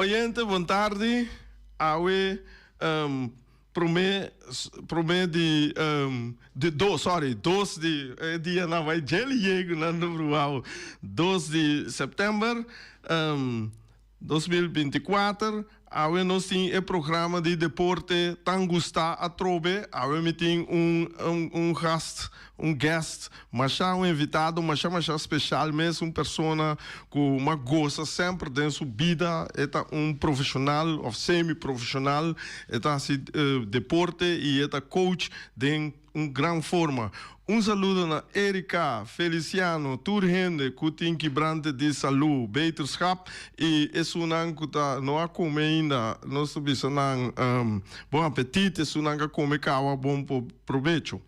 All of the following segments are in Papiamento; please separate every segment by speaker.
Speaker 1: Oyente, bon tardi. Awe um, prome prome di um, di dos, sorry, dos di e dia nan bai djeli yegu nan no bruau. Dos di september um, 2024, awe nos tin e programa di deporte tan gustá atrobe. Awe mi tin un un un gast, un guest masha, un invitado masha masha special mes, un persona cu m'a goza semper den su bida. E ta un profesional of semi profesional, e ta haci deporte y e ta coach den un gran forma. Un saludo na Erika, Feliciano, tur hende cu tin kibrante di salu, beterschap, y esunnan cu ta no a come ainda, nos ta bisa nan bon apetit, esunnan cu a come cawa bon probecho.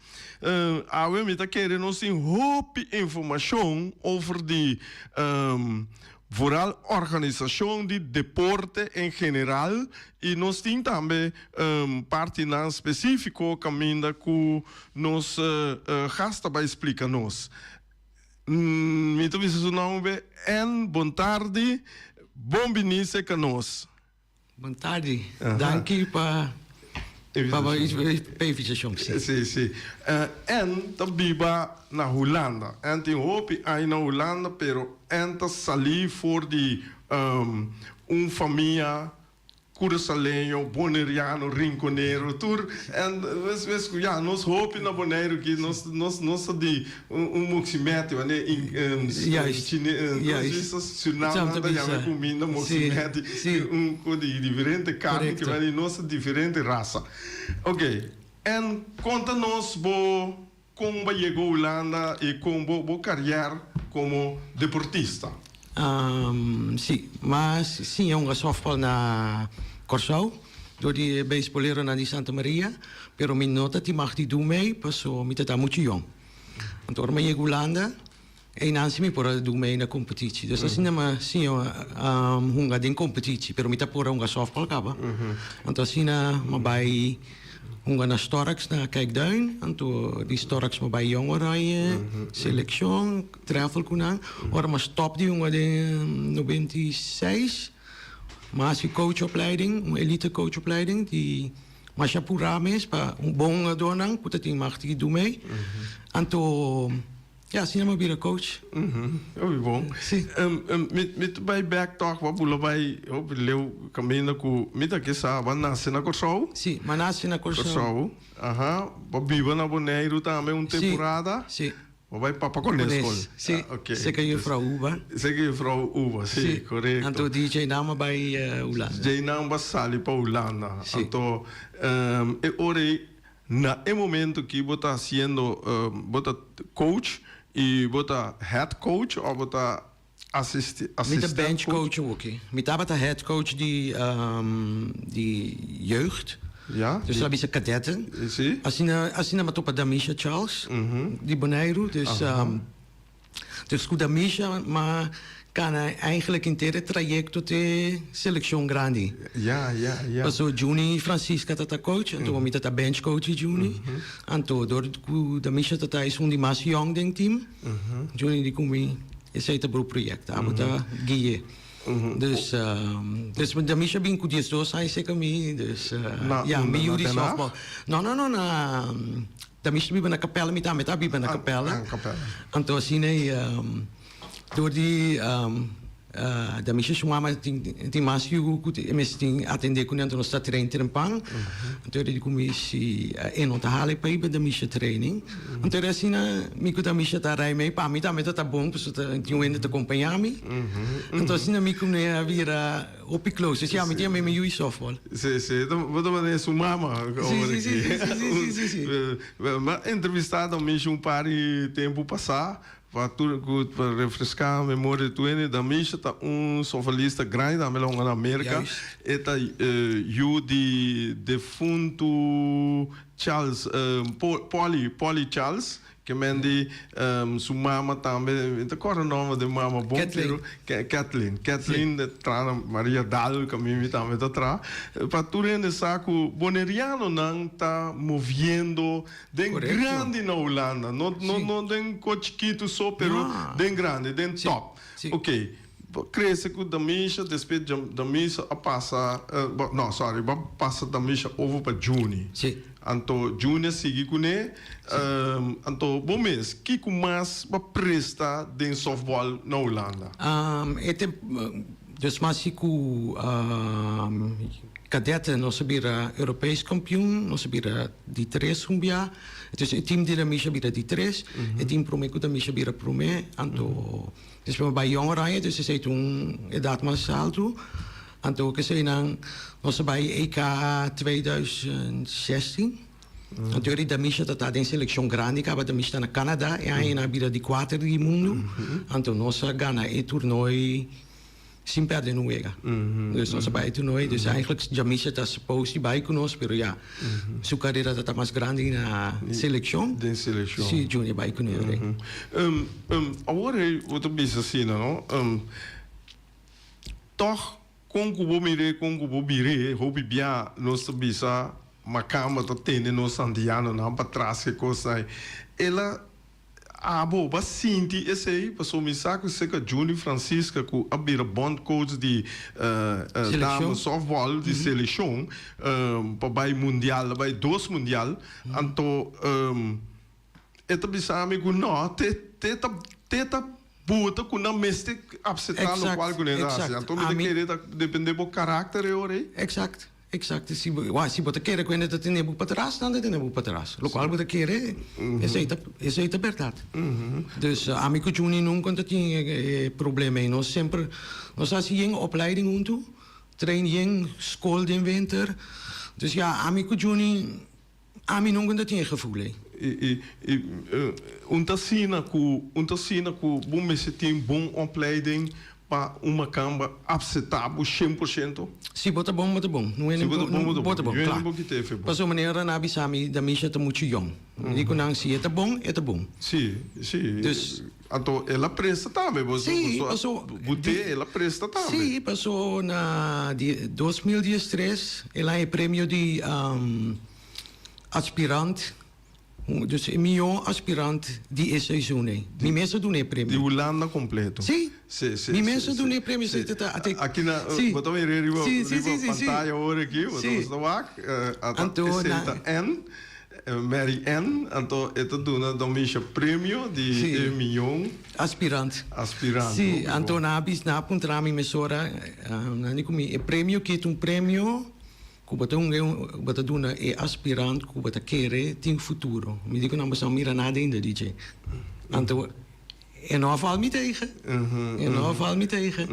Speaker 1: Awe mi ta kere nos tin hopi informacion over di vooral organisacion di deporte en general y nos tin tambe partinan specifico caminda cu nos gast ta bay splica nos. Mi ta bisa su nomber en bon tardi, bon bini seca nos.
Speaker 2: Bon tardi. Danki pa pa bo invitacion.
Speaker 1: Si. Si, si. En ta biba na Hulanda. En tin hopi aña na Hulanda, pero en ta sali for di un famia Curasaleño, Boneriano, Rinconero, tur. En wes wes cu ya nos hopi na Boneiru aki, nos nos nos ta di un un moximeti, wanneer in
Speaker 2: Juist,
Speaker 1: chine
Speaker 2: juist.
Speaker 1: Surinam nan ta yama e cuminda moximeti, un cu di diferente carni
Speaker 2: Correcto.
Speaker 1: cu wani nos ta diferente rasa. Ok, en conta nos bo con bo a yega Hulanda y con bo bo carrière como deportista.
Speaker 2: Sí, m'a siña hunga softball na Kòrsou dor di e beisboleronan di Santa Maria, pero mi no ta tin mag di dun mei paso mi ta ta muchu yòn. Anto ora mi a yega Hulanda, einan si mi por a dun mei na kompetitie. Dus asina mi a siña hunga den kompetitie, pero mi ta por a hunga softball kaba. Anto asina mi a bai Hunga na Storks na Kijkduin, anto di Storks mi bai Jong Oranje, selekshon, travel ku nan. Ora mi a stop di hunga den 96, mi a hasi coachopleiding, un elite coachopleiding di masha purá mes pa bon hungadónan ku ta tin mag di dun mei. Anto. Ya, asina mi a bira coach.
Speaker 1: Hopi bon.
Speaker 2: Si.
Speaker 1: Mi mi ta bai bek tòg pa bula bai hopi leu kaminda ku mi ta ke sa bo a nase na Kòrsou.
Speaker 2: Si, mi a nase na Kòrsou.
Speaker 1: Kòrsou, aha. Bo a biba na Boneiru tambe un temporada.
Speaker 2: Si.
Speaker 1: Bo bai Papa Koné skol.
Speaker 2: Si, seka Juffrouw Uba.
Speaker 1: Seka Juffrouw Uba, si, korekto.
Speaker 2: Anto di djeinan mi a bai Hulanda.
Speaker 1: Djeinan bo a sali pa Hulanda.
Speaker 2: Si.
Speaker 1: Anto e ora ei Na e momento ki bo ta haciendo, bo ta coach y bo ta head coach of bo ta
Speaker 2: Mi ta
Speaker 1: assistent
Speaker 2: bench
Speaker 1: coach?
Speaker 2: coach awoki. Mi tabata head coach di di jeugd.
Speaker 1: Ja.
Speaker 2: Dus ta bisa kadetten.
Speaker 1: Si.
Speaker 2: Asina asina mi a topa Damisha Charles di Boneiru. Dus Dus ku Damisha m'a kana eigenlijk henter e trayekto te selekshon grandi.
Speaker 1: Ja, ja, ja.
Speaker 2: Paso Juni Francisca ta ta coach, anto mi ta ta bench coach di Juni. Anto dor ku Damisha ta ta esun di mas yong den team, Juni di ku mi esei ta bro proyekto, abo ta gui'e. Dus, dus Damisha bin ku 12 aña serka mi, dus ya, mi yu di softball. No, no, no, na. Ta mi biba na Capella, mi tambe ta biba na Capella. Anto asina e dor di da mi su mama tin tin mas yu ku e mester tin atende kuné anto nos ta train trempan. Anto e di ku mi si e no ta hala e pa hiba Damisha training. Anto era asina mi ku Damisha ta rai mei pa mi tambe ta ta bon pasobra tin un hende ta kompañá mi. Anto asina mi kuné a bira. Hopi close. Si, ami tin mi yu softball.
Speaker 1: Si, si. Bo ta manera su mama.
Speaker 2: Si, si, si, si, si, si, si.
Speaker 1: Mi a entrevista Damisha un par di tempu pasá pa tur ku pa refreská memoria di tur hende. Damisha ta un softballista grandi tambe la hunga na Merka. E ta yu di defuntu Charles Polly, Polly Charles. Ke men di su mama tambe, mi ta kòrda nòmber di mama bon, pero Kathleen. Kathleen ta traha na Maria Dal, ku mi tambe ta traha. Pa tur hende sa ku bonerianonan ta moviendo den grandi na Hulanda. No no den ko chikitu so, pero den grandi, den tòp. Oké. Bo crece cu Damisha, despues Damisha a pasa, no sorry, bo a pasa Damisha over pa Juni.
Speaker 2: Si.
Speaker 1: Anto Juni a sigui cune. Anto bo mes, kico mas bo a presta den softball na Hulanda?
Speaker 2: E temp, dus mas si cu cadete nos a bira Europees kampioen, nos a bira di tres un bia. Dus e team di Damisha a bira di tres, e team prome cu Damisha a bira prome, anto. Despues mi bai Jong Oranje, dus esei ta un edat mas altu. Anto keseinan nos a bai EK 2016. Anto eri Damisha ta ta den selekshon grandi kaba Damisha ta na Canada e aña nan a bira di kuater di mundu. Anto nos a gana e toernooi sin perde un wega. Dus nos a bai e toernooi, dus eigenlijk Damisha ta suppose di bai ku nos, pero ya su karera ta ta mas grandi na selekshon.
Speaker 1: Den selekshon.
Speaker 2: Si, Junior bai ku nos.
Speaker 1: Awor ei bo ta bisa asina, no? Tòg kon ku bo mir'é, kon ku bo bir'é, hopi bia nos ta bisa makamba ta tene nos antianonan patras ke kosnan ei. El a abo bo a sinti esei? Pasobra mi sa ku seka Juni Francisca ku a bira bondcoach di dame softball di selekshon pa bai mundial, a bai dos mundial, anto. E ta bisa mi ku no, te te ta te ta buta ku nan mester apseptá lokual ku nan ta hasi. Anto mi ta kere ta dependé bo karakter e ora ei.
Speaker 2: Eksakt, eksakt. Si bo wak si bo ta kere ku hende ta tene bo patras, nan ta tene bo patras. Lokual bo ta kere, esei ta esei ta bèrdat. Dus ami ku Juni nunka no ta tin e problema ei. Nos semper nos hasi yen opleiding huntu, train yen skol den winter. Dus ya, ami ku Juni. Ami nunca no ta tin e gevoel ei.
Speaker 1: I i un ta asina ku un ta asina ku bo mester tin bon opleiding pa un makamba apseptá bo 100%?
Speaker 2: Si bo ta bon, bo ta bon. No
Speaker 1: Si bo ta bon, bo ta bon.
Speaker 2: Bo ta bon,
Speaker 1: Yo
Speaker 2: kla.
Speaker 1: hende bo kit'é fe bon.
Speaker 2: Pasobra manera nan a bisa mi, Damisha ta muchu yòn. Mi di ku nan, si e ta bon, e ta bon.
Speaker 1: Si, si.
Speaker 2: Dus.
Speaker 1: Anto el a presta tambe. Bo
Speaker 2: Si, paso.
Speaker 1: But'é, el a presta tambe.
Speaker 2: Si, paso na di 2013 el a haña e premio di aspirant, dus e mihó aspirant di e seizoen ei. Mi mes a duna e premio.
Speaker 1: Di Hulanda completo.
Speaker 2: Si.
Speaker 1: Si, si.
Speaker 2: Mi mes a duna e premio. Si, ta ta.
Speaker 1: Aki na, bo ta mira riba, riba pantaya awor aki, bo ta wak,
Speaker 2: Anto
Speaker 1: esei ta N. Mary Ann, anto e ta duna Don Misha premio di e miyon.
Speaker 2: Aspirant.
Speaker 1: Aspirant.
Speaker 2: Si, anto nan a bis, nan a puntra mi mesora, nan di ku mi e premio ki ta un premio ku bo ta hunga, bo ta duna e aspirant ku bo ta kere tin futuro. Mi di ku nan bo sa mira nada ainda di dje. Anto e no a val mi tegen, e no a val mi tegen.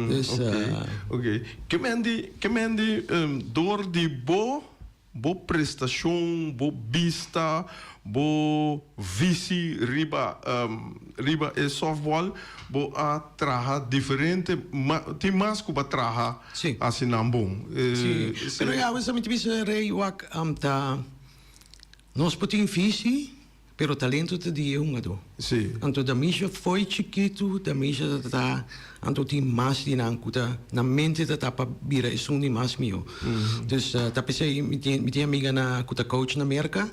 Speaker 2: Dus.
Speaker 1: Oké, ke men di, ke men di dor di bo. Bo prestashon, bo bista, bo visi riba riba e softball, bo a traha diferente, tin mas ku bo a traha asina bon.
Speaker 2: Si, pero ya awor mi ta bisa Rey wak ta nos por tin visi. Pero talento ta di e hungadó.
Speaker 1: Sí.
Speaker 2: Anto Damisha fo'i chikitu, Damisha ta ta anto tin mas di nan ku ta nan mente ta ta pa bira esun di mas mihó. Dus ta p'esei mi tin mi tin amiga na ku ta coach na Merka,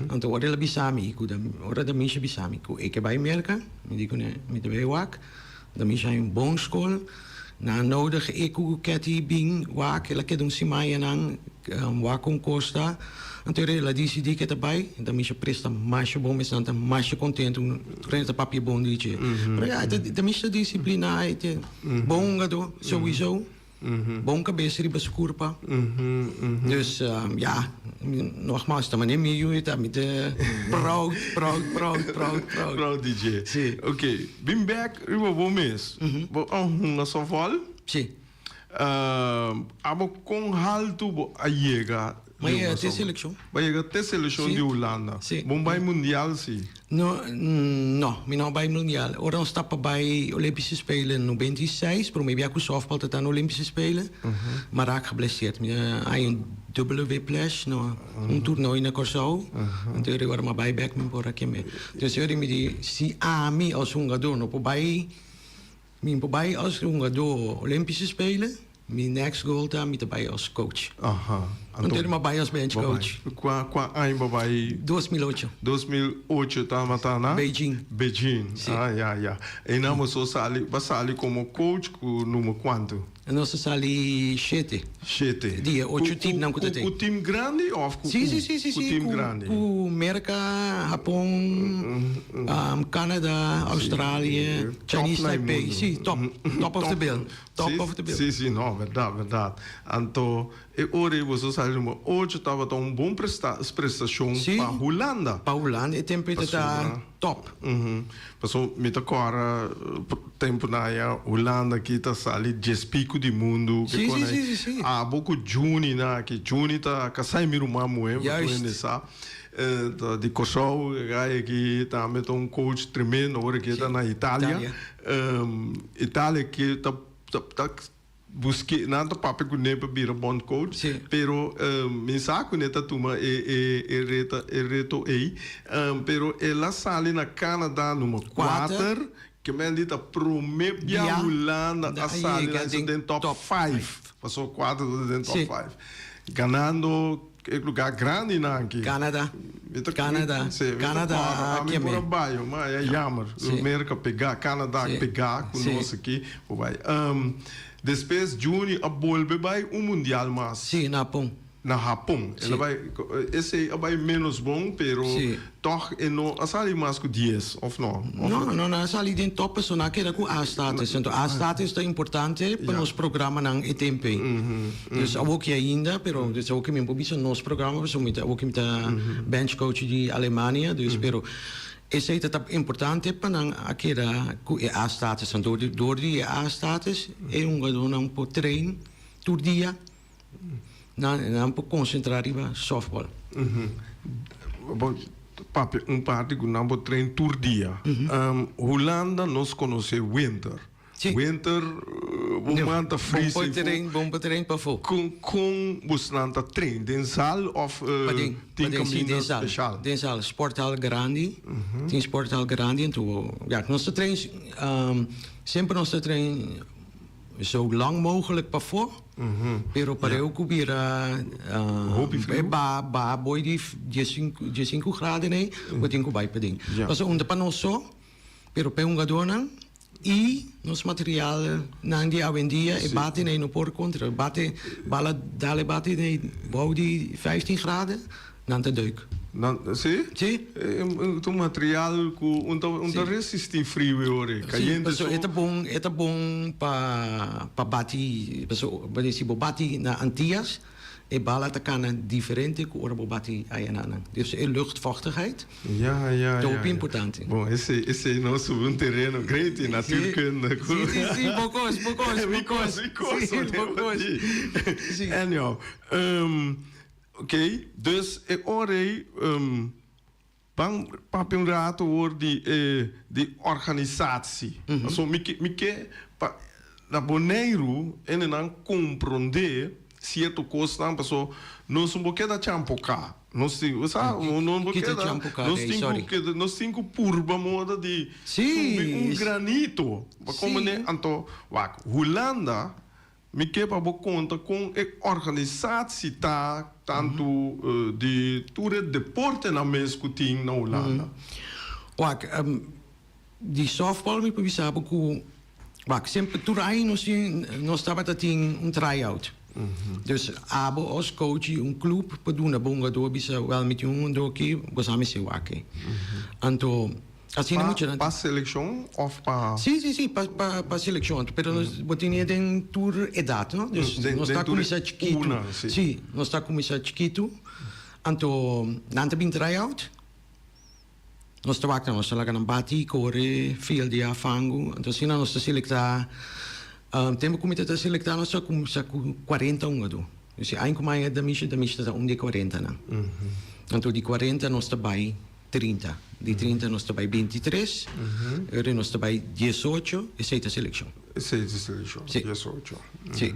Speaker 2: anto ora el a bisa mi ku ora Damisha bisa mi ku e ke bai Merka, mi di kuné mi ta bai wak, Damisha haña un bon skol, nan a nodig e ku Cathy bin wak, el a keda un siman einan wak kon kos ta. Anto el a disidí ke ta bai, ta misha presta masha bon, mesnan ta masha kontentu, tur hende ta papia bon di dje. Pero ya, ta misha disipliná, e ta bon hungadó, souiso, bon kabes riba su kurpa. Dus ya, nogmaals, ta manera mi yu ta, mi ta proud, proud, proud, proud, proud.
Speaker 1: Proud di dje.
Speaker 2: Si.
Speaker 1: Ok, bin bèk riba bo mes. Bo a hunga sòftbòl?
Speaker 2: Si.
Speaker 1: Abo kon haltu bo a yega
Speaker 2: di Bo yega te selekshon.
Speaker 1: Bo a yega te selekshon di Hulanda.
Speaker 2: Si.
Speaker 1: Bo bai mundial si?
Speaker 2: No, no, mi no a bai mundial. Ora nos ta pa bai Olympische Spelen 96, prome bia ku softbal ta ta na Olympische Spelen, mi a rak geblesseerd. Mi a haña un dubbele whiplash na un toernooi na Kòrsou. Anto ora mi a bai bèk mi por a keme. Dus ora mi di, si ami as hungadó no por bai. Mi por bai as hungadó Olympische Spelen. Mi next goal ta mi ta bai als coach. Aha. Anto mi a bai als bench coach.
Speaker 1: Kua kua aña bo bai?
Speaker 2: 2008.
Speaker 1: 2008 tabata na?
Speaker 2: Beijing.
Speaker 1: Beijing.
Speaker 2: Si.
Speaker 1: Ah ya ya. Einan bo so sali bo a sali komo coach ku number kuantu?
Speaker 2: Nos a sali shete.
Speaker 1: Shete.
Speaker 2: Di e ocho teamnan ku ta
Speaker 1: ten. Ku team grandi òf ku
Speaker 2: Si si si si
Speaker 1: ku
Speaker 2: si
Speaker 1: team grandi?
Speaker 2: Ku Merka, Hapon, Canada, Australia, Chinese Taipei. Si top top of the bill. Top of the bill.
Speaker 1: Si, si, no, berdad, berdad. Anto, e ora ei boso sali number ocho tabata un bon presta, prestacion
Speaker 2: Si.
Speaker 1: pa Hulanda.
Speaker 2: Pa Hulanda e tempo ei ta
Speaker 1: Pasobra.
Speaker 2: top.
Speaker 1: Pasobra mi ta kòrda temponan aya Hulanda aki ta sali djes piku di mundu.
Speaker 2: Si, si, si, si, si.
Speaker 1: Abo ku Juni nan aki. Juni ta kasá mi ruman muhé,
Speaker 2: Juist.
Speaker 1: bo tur hende sa. Ta di Kòrsou, e gai aki tambe ta un coach tremendo, ora ki e ta na Italia.
Speaker 2: Italia.
Speaker 1: Italia ke ta ta ta buske nan ta papia kuné pa bira bond coach
Speaker 2: Sí.
Speaker 1: pero mi sa kuné ta tuma e e e reta e reto ei pero el a sali na Canada number
Speaker 2: Kuater.
Speaker 1: kuater ke men di ta prome bia
Speaker 2: Bia
Speaker 1: Hulanda a
Speaker 2: a
Speaker 1: sali
Speaker 2: yega
Speaker 1: na
Speaker 2: den
Speaker 1: den top
Speaker 2: top
Speaker 1: five
Speaker 2: five.
Speaker 1: paso kuater ta den top
Speaker 2: Sí.
Speaker 1: five ganando E lugar grandi nan aki.
Speaker 2: Canada.
Speaker 1: Mi ta
Speaker 2: Canada.
Speaker 1: Sí, mi ta
Speaker 2: Canada
Speaker 1: kòrda. Ami
Speaker 2: a
Speaker 1: por
Speaker 2: keme.
Speaker 1: a bai, ma e jammer.
Speaker 2: Sí.
Speaker 1: Merca pegá, Canada
Speaker 2: Sí.
Speaker 1: pegá ku
Speaker 2: Sí.
Speaker 1: nos aki. Bo bai. Despues Juni a bolbe bai un mundial mas.
Speaker 2: Sí, na Hapon.
Speaker 1: Na Hapon. El
Speaker 2: Sí.
Speaker 1: a bai, esei a bai menos bon, pero
Speaker 2: Sí.
Speaker 1: tòg e no a sali mas ku dies, òf no? Òf
Speaker 2: No, no, nan a sali den top pasobra nan a keda ku A-status. Anto A-status ta importante pa nos programanan e tempo ei. Dus awoki ainda, pero dus awoki mi por bisa nos programa pasobra mi ta awoki mi ta bench coach di Alemania, dus pero esei ta ta importante pa nan a keda ku e A-status. Anto dor di e A-status e hungadónan por train tur dia. Nan nan por concentra riba softball.
Speaker 1: Bo papia un parti cu nan por train tur dia. Hulanda nos conoce winter.
Speaker 2: Si.
Speaker 1: Winter bo man ta fris.
Speaker 2: Bon por train, bon por train pafó.
Speaker 1: Con con bosnan ta train? Den zaal of
Speaker 2: Paden,
Speaker 1: tin
Speaker 2: paden, si,
Speaker 1: caminda
Speaker 2: den zaal.
Speaker 1: special?
Speaker 2: Den zaal, sporthal grandi. Tin sporthal grandi anto ja nos ta train semper nos ta train Zo lang mogelijk pafó, pero pareu ku bira
Speaker 1: Hopi friu.
Speaker 2: e ba ba boi di diesinku diesinku graden ei, bo tin ku bai paden. Pasobra un ta pa nos so, pero pa e hungadónan i nos materialnan di awendia e bate nei no por kontra. Bate bala dal e bate nei bou di vijftien graden, Nan ta duik.
Speaker 1: Nan, si?
Speaker 2: Si.
Speaker 1: Ta un material ku un ta un ta resistí friu e ora ei. Kayente
Speaker 2: so. E ta bon, e ta bon pa pa bati, paso si bo bati na Antillas e bala ta kana diferente ku ora bo bati aya na nan. Dus e luchtvochtigheid
Speaker 1: Ja, ja,
Speaker 2: ta
Speaker 1: ja.
Speaker 2: hopi importante.
Speaker 1: Bon, esei esei nos subi un tereno great in natuurkunde.
Speaker 2: Si, si, si, bo kos, bo kos, bo kos.
Speaker 1: Mi kos, mi kos.
Speaker 2: Si, bo kos. Si.
Speaker 1: Anyhow, Ok, dus e ora ei ban papia un rato oor di e di organisatie. Pasobra mi ke mi ke pa na Boneiru hendenan komprondé sierto kosnan pasobra nos no por keda champoká. Nos tin bo sa no no por
Speaker 2: Kita
Speaker 1: keda
Speaker 2: champoká
Speaker 1: nos
Speaker 2: dei,
Speaker 1: tin ku
Speaker 2: sorry.
Speaker 1: keda nos tin ku purba moda di
Speaker 2: Sí.
Speaker 1: subi un granito. Pa
Speaker 2: Sí.
Speaker 1: komprendé anto wak Hulanda Mi ke pa bo konta kon e organisatsie ta tantu di tur e deportenan mes ku tin na Hulanda.
Speaker 2: Wak, di softball mi por bisa bo ku wak semper tur aña nos tin nos tabata tin un try-out. Dus abo as coach di un club por duna bo hungador bisa wel mi tin un hungador aki bo sa mester wak e. Anto Asina
Speaker 1: Pa
Speaker 2: mucha nan.
Speaker 1: pa seleccion of pa.
Speaker 2: Sí, sí, sí, pa pa pa seleccion. Pero nos bo tene den tur edad, no? Dus
Speaker 1: Den
Speaker 2: nos
Speaker 1: den
Speaker 2: ta
Speaker 1: tur
Speaker 2: cuminsa chikitu.
Speaker 1: una, sí.
Speaker 2: Sí, nos ta cuminsa chikitu. Anto nan ta bin try out. Nos ta wak nan, nos ta laga nan bati, core, fieldia, fangu. Anto asina nos ta selecta, tempo cu mi ta ta selecta nos ta cuminsa cu cuarenta hungador. Dus e aña cu mi a Damisha, Damisha ta ta un di e cuarentanan. Anto di cuarenta nos ta bay 30. Di 30 nos ta bai 23, ora nos ta bai 18, esei ta selekshon.
Speaker 1: Esei ta selekshon,
Speaker 2: Sí.
Speaker 1: 18.
Speaker 2: Sí.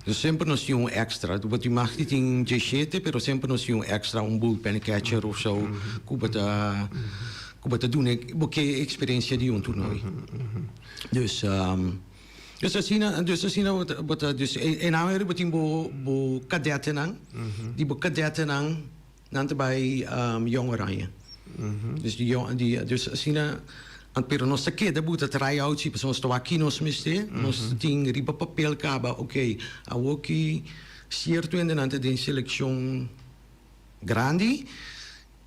Speaker 2: Dus semper nos tin un extra. Bo tin mag di tin 17, pero semper nos tin un extra, un bullpen catcher of zo, ku bo ta, ku bo ta duna bo ke experiencia di un toernooi. Dus. Dus asina, dus asina bo ta, bo ta, dus e, e nan bo tin bo, bo kadettenan, di bo kadettenan, nan ta bai um, Jong Oranje. Dus di jong, di, dus asina, an, pero nos ta keda buta try-out si, pasobra nos ta wak ki nos mester, nos tin riba papel kaba, oké, awoki sierto hendenan ta den selekshon grandi,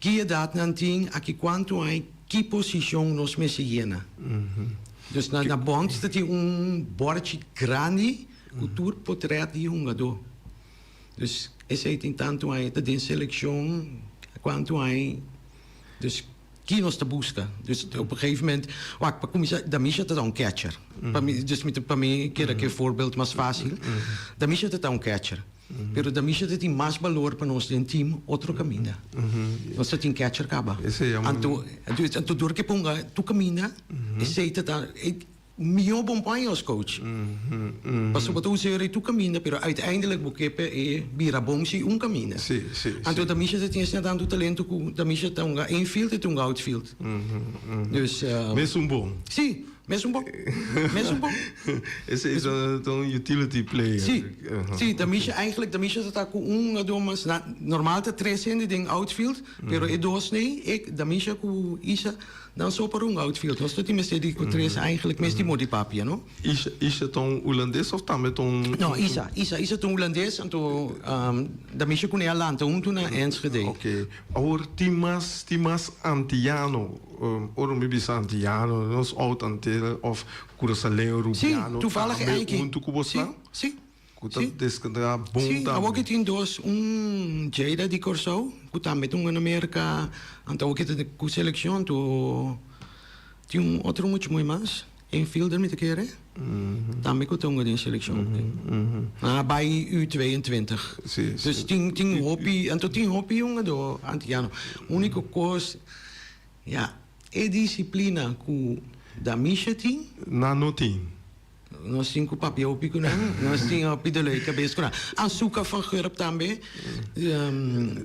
Speaker 2: Ki edat nan tin, aki kuantu aña, ki posishon nos mester yena. Dus na na bònt ta tin un bòrchi grandi ku tur potrèt di hungadó. Dus esei tin tantu aña ta den selekshon, kuantu aña, dus ki nos ta buska. Dus op een gegeven moment, wak pa kuminsá Damisha ta ta un catcher. Pa mi, dus mi ta pa mi keda ku e voorbeeld mas fásil. Damisha ta ta un catcher. Pero Damisha ta tin mas balor pa nos den team otro caminda. Nos ta tin catcher caba. Anto, anto dor ke ponga tu caminda, esey ta ta e miho bon paña os coach. Pasobra bo ta usa e tu caminda, pero uiteindelijk bo ke pa e bira bon si un caminda. Anto Damisha ta tin asina tanto talento cu Damisha ta hunga infield y ta hunga outfield. Dus.
Speaker 1: Mesun bon.
Speaker 2: Si. Mesun bon. Mesun bon.
Speaker 1: Ese is un utility player.
Speaker 2: Sí. Sí, Damisha eigenlijk, Damisha ta ta ku un hungadó mas. Na, normal ta tres hende den outfield, pero e dos nei, ik, Damisha ku Isha, nan so por hunga outfield. Nos no tin mester di ku tres eigenlijk mes di modi papia, no?
Speaker 1: Isha, Isha ta un hulandes of tambe ta un.
Speaker 2: No, Isha, Isha, Isha ta un hulandes, anto Damisha ku ne a lanta huntu na Enschede.
Speaker 1: Oké. Awor tin mas, tin mas antiano. Ora mi bisa antiano, nos oud Antillen of Curaçaleño, Rubiano tambe huntu ku bosnan?
Speaker 2: Si,
Speaker 1: Ku ta deskansa bon
Speaker 2: tambe. Si, awor ki tin dos, un Jada di Kòrsou ku tambe ta un na Merka, anto awor ki ta ku selekshon, anto tin un otro mucha mooi mas, infielder mi ta kere, tambe ku ta hunga den selekshon. Nan a bai U 22. Dus tin tin hopi, anto tin hopi hungadó antiano. Uniko kos. Ya, e disiplina ku Damisha tin.
Speaker 1: Nan no tin.
Speaker 2: Nos tin ku papia hopi ku nan. Nos tin hopi dolor di kabes ku nan. Asuka van Gurp tambe.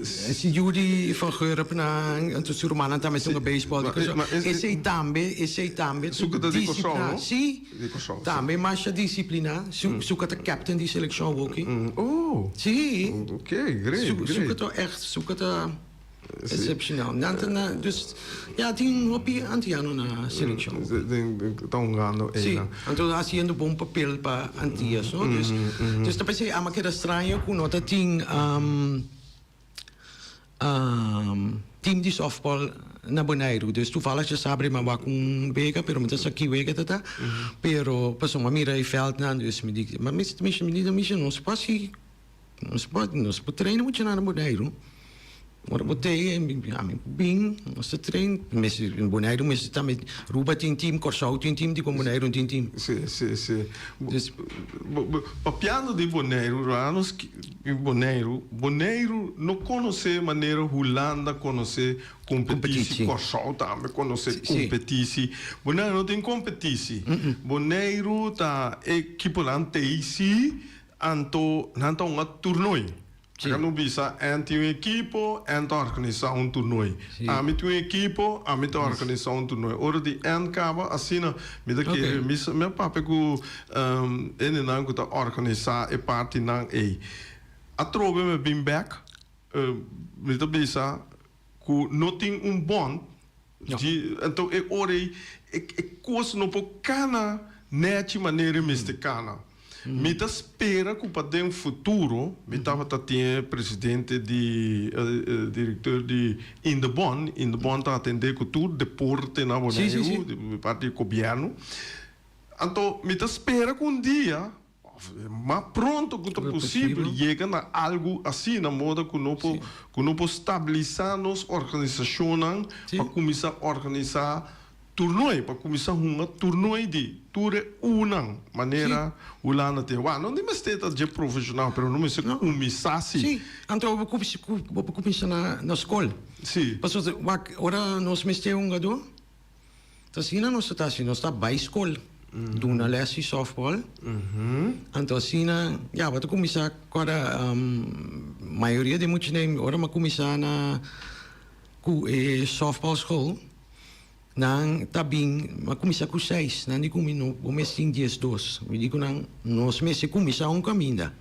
Speaker 2: Si yu di van Gurp nan, anto su rumannan tambe ta hunga beisbòl di Kòrsou. Esei tambe, esei tambe.
Speaker 1: Suka ta di Kòrsou, no?
Speaker 2: Si.
Speaker 1: Di Kòrsou, si.
Speaker 2: Tambe masha disipliná. Suka ta captain di selekshon awoki.
Speaker 1: Oh!
Speaker 2: Si.
Speaker 1: Oké, great, great.
Speaker 2: Suka ta ègt, suka ta. Excepcional. Nan ta na, dus, ja, tin hopi Antiano na seleccion.
Speaker 1: Ta hungando
Speaker 2: einan. Si, anto haciendo bon papel pa Antillas, no? Dus, dus ta pensé, ama keda straño cu no ta tin team di softball na Boneiru. Dus toevallig djasabra mi a wak un wega, pero mi ta sa ki wega ta ta. Pero pasobra mi a mira e veldnan, dus mi di, ma mi, mi di, mi nos por haci. Nos por nos por train muchanan na Boneiru. Ora bo tei ami por bin nos ta train. Mester Boneiru mester tambe Aruba tin team, Kòrsou tin team, dikon Boneiru no tin team?
Speaker 1: Si, si, si. Dus papiando di Boneiru, anos Boneiru, Boneiru no konosé manera Hulanda konosé kompetisi, Kòrsou tambe konosé kompetisi. Boneiru no tin kompetisi. Boneiru ta ekiponan tei si. Anto nan ta hunga toernooi.
Speaker 2: Sí.
Speaker 1: Aka no bisa en tin un ekipo, en ta organisá un toernooi.
Speaker 2: Sí.
Speaker 1: Ami tin un ekipo, ami ta organisá un toernooi. Ora di en kaba asina mi ta kere mi sa mi a papia ku hendenan ku ta organisá e partinan ei. Atrobe mi a bin bèk, mi ta bisa ku no tin un bond di anto e ora ei e kos no por kana nèchi manera e mester kana. Mi ta spera ku pa den futuro mi tabata tin e presidente di direktor di Indebon, Indebon ta atendé ku tur deporte na Boneiru di parti di gobièrnu. Anto mi ta spera ku un dia Of mas pronto ku ta posibel yega na algu asina, moda ku no por ku no por stabilisá nos organisashonnan pa kuminsá organisá turnooi, pa kuminsá hunga turnooi di tur e unan manera Hulanda tin. Wak, no di mester ta dje profeshonal, pero no mester kuminsá si.
Speaker 2: Sí, anto bo bo por kuminsá na skol.
Speaker 1: Sí.
Speaker 2: Pasobra wak, ora nos mester hungadó. Ta asina nos ta ta hasi, nos ta bai skol, duna les di softball. Anto asina, ya, bo ta kuminsá kòrda mayoria di muchanan, ora mi a kuminsá na ku e softball school, Nan ta bin, m'a kuminsá ku seis, nan di ku mi no, bo mes tin 12. Mi di ku nan, nos mester kuminsá un kaminda.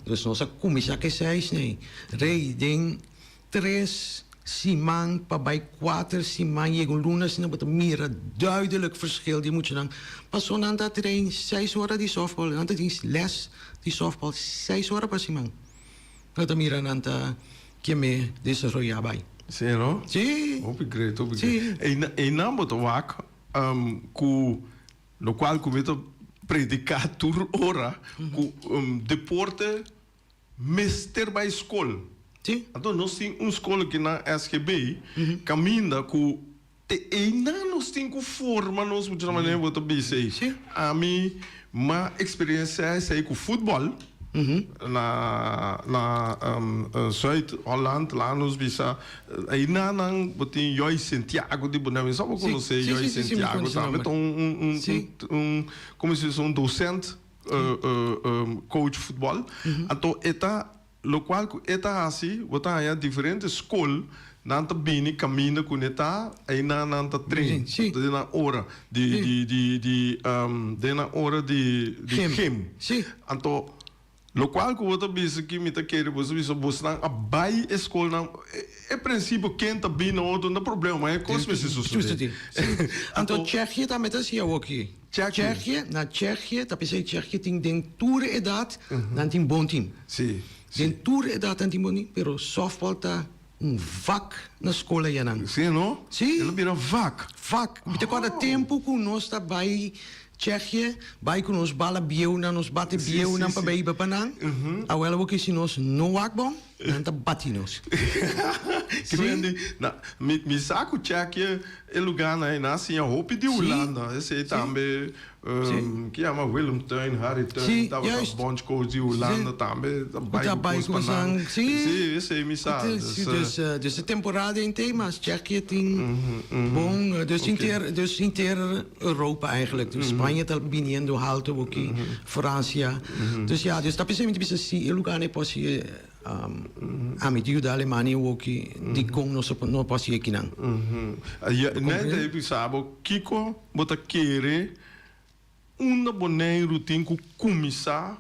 Speaker 2: Dus nos a kuminsá ku e seis nei. Rei, den tres siman pa bai kuater siman yega un luna asina bo ta mira duidelijk verschil di muchanan. Paso nan ta train seis ora di softball, nan ta tin les di softball seis ora pa siman. Bo ta mira nan ta keme desaroyá bai.
Speaker 1: Sí, no?
Speaker 2: Sí.
Speaker 1: Hopi great, hopi
Speaker 2: Sí.
Speaker 1: great. Ei, einan bo ta wak ku lokual ku mi ta prediká tur ora ku deporte mester bai skol.
Speaker 2: Sí.
Speaker 1: Anto nos tin un skol aki na SGB kaminda ku te einan nos tin ku forma nos mucha manera bo ta bisa ei.
Speaker 2: Sí.
Speaker 1: Ami m'a eksperensiá esei ku futbòl na na Zuid Holland laga nos bisa einan nan bo tin Joy Sentiago di Bonaire mi sa bo
Speaker 2: Sí,
Speaker 1: konosé
Speaker 2: sí,
Speaker 1: Joy
Speaker 2: sí, sí, sí, mi
Speaker 1: Sentiago
Speaker 2: konosé
Speaker 1: tambe
Speaker 2: nomber.
Speaker 1: ta un un un
Speaker 2: Sí.
Speaker 1: un komo se bisa un docent coach futbòl anto e ta Locual cu e ta haci, bo ta haña diferente scol, nan ta bini caminda cu ne ta, eynan nan ta train.
Speaker 2: Sí.
Speaker 1: Den nan ora di,
Speaker 2: Sí.
Speaker 1: di, di, di, den nan ora di, di
Speaker 2: Gym.
Speaker 1: gym.
Speaker 2: Sí.
Speaker 1: Anto, locual cu bo ta bisa aki, mi ta kere bo ta bisa bosnan a bay e scolnan, e, e principio ken ta bini otro no ta problema, ma e cos mester sucede.
Speaker 2: Sucede. Sí. Anto, Tsjechië tambe ta haci awoki.
Speaker 1: Tsjechië.
Speaker 2: Tsjechië, na Tsjechië, ta p'esei Tsjechië tin den tur edat nan tin bon tim.
Speaker 1: Sí, sí.
Speaker 2: Den tur edat nan tin bon tim, pero softball ta un vak na skol ayanan.
Speaker 1: Sí, no?
Speaker 2: Sí.
Speaker 1: El a bira vak.
Speaker 2: Vak. Mi ta kòrda tempu ku nos ta bai Tsjechië, bai ku nos bala bieunan, nos bate bieunan pa bai hiba pa nan. Awel awor ki si nos no wak bon, Nan ta bati nos.
Speaker 1: Ki men di, na, mi, mi sa ku Tsjechië e lugánan ei nan a siña hopi di Hulanda. Esei tambe, ki yama Willem Tuyn, Harry Tuyn tabata bondscoach di Hulanda tambe ta bai ku kos pa nan. Sí, esei mi sa.
Speaker 2: Dus, dus e temporada entei mas Tsjechië tin bon, dus inter, dus inter Europa eigenlijk. Dus Spanje ta biniendo halto boki, Francia. Dus ja, dus ta p'esei mi ta bisa si e lugar no por haci ami ta yuda Alemania woki dikon nos no por haci ekinan.
Speaker 1: Net ta bisa bo kiko bo ta kere unda Boneiru tin ku kuminsá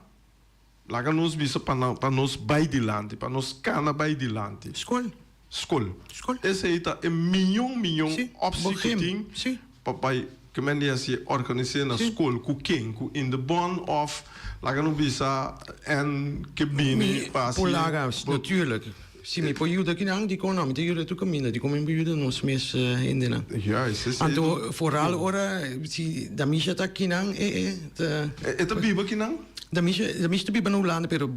Speaker 1: laga nos bisa pa pa nos bai dilanti, pa nos kana bai dilanti.
Speaker 2: Skol.
Speaker 1: Skol.
Speaker 2: Skol.
Speaker 1: Esei ta e miyon miyon optie ku tin
Speaker 2: Si.
Speaker 1: pa bai ke men di hasi organis'é na skol ku ken ku in de bon òf laga no bisa en ke bini pa hasi.
Speaker 2: Por laga, natuurlijk. Si mi por yuda kinan, dikon no? Mi ta yuda tur kaminda. Dikon mi por yuda nos mes hendenan?
Speaker 1: Juist, esei.
Speaker 2: Anto foral ora si Damisha ta kinan e e ta.
Speaker 1: E ta biba kinan?
Speaker 2: Damisha, Damisha ta biba na Hulanda pero